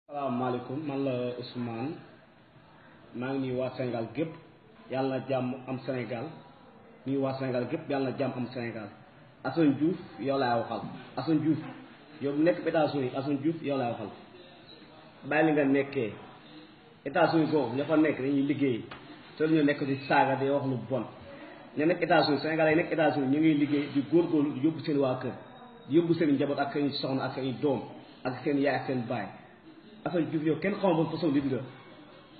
salaamaaleykum man la Ousmane maa ngi nuyu waa Sénégal gépp yàlla na jàmm am Sénégal nuyu waa Sénégal gépp yàlla na jàmm am Sénégal Assane Diouf yow laay waxal Assane Diouf yow bu nekk États-Unis Assane Diouf yow laay waxal bàyyi li nga nekkee États-Unis boobu ña fa nekk dañuy liggéey te ñu nekk di saaga di wax lu bon ña nekk États-Unis Sénégal yi nekk États-Unis ñu ngi liggéey di góorgóorlu di yóbbu seen waa kër di yóbbu seen njaboot ak seen soxna ak seen doom ak seen yaay ak seen baay Assane Diouf yow kenn xamul ban façon nit nga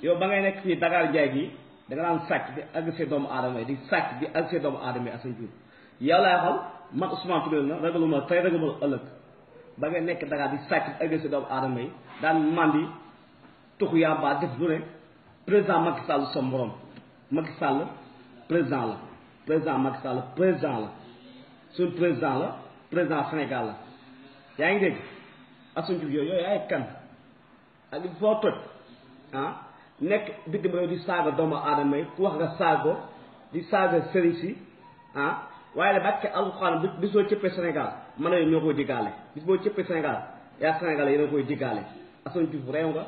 yow ba ngay nekk fii Dakar Njaay gi da nga daan sàcc di agressé doomu aadama yi di sàcc di agressé doomu aadama yi Assane Diouf yow laay xam man Ousmane Touré na ragaluma tey ragaluma ëllëg ba ngay nekk Dakar di sàcc di agressé doomu aadama yi daan mandi tuxu yàmbaa def lu ne président Macky Sall sa morom Macky Sall président la président Macky Sall président la suñu président la président Sénégal la yaa ngi dégg Assane Diouf yow yooyu yaay kan ak foo toj nekk bitim réew di saaga doomu aadama yi ku wax nga saago di saaga sëriñ si waaye la bàkke alxuraan bis boo cëppee Sénégal man na ñoo koy diggaale bis boo cëppee Sénégal yaa Sénégal yéen a koy diggaale Assane Diouf réew nga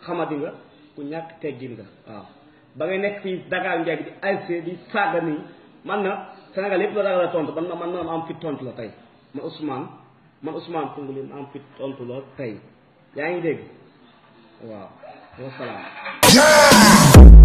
xamadi nga ku ñàkk teggin nga waaw ba ngay nekk fii Dakar Njaay bi di alc di saaga nii man na Sénégal yëpp la ragal a tontu man na ma am fit tontu la tey man Ousmane Koungheul ma am fit tontu la tey yaa ngi dégg waaw wasalaam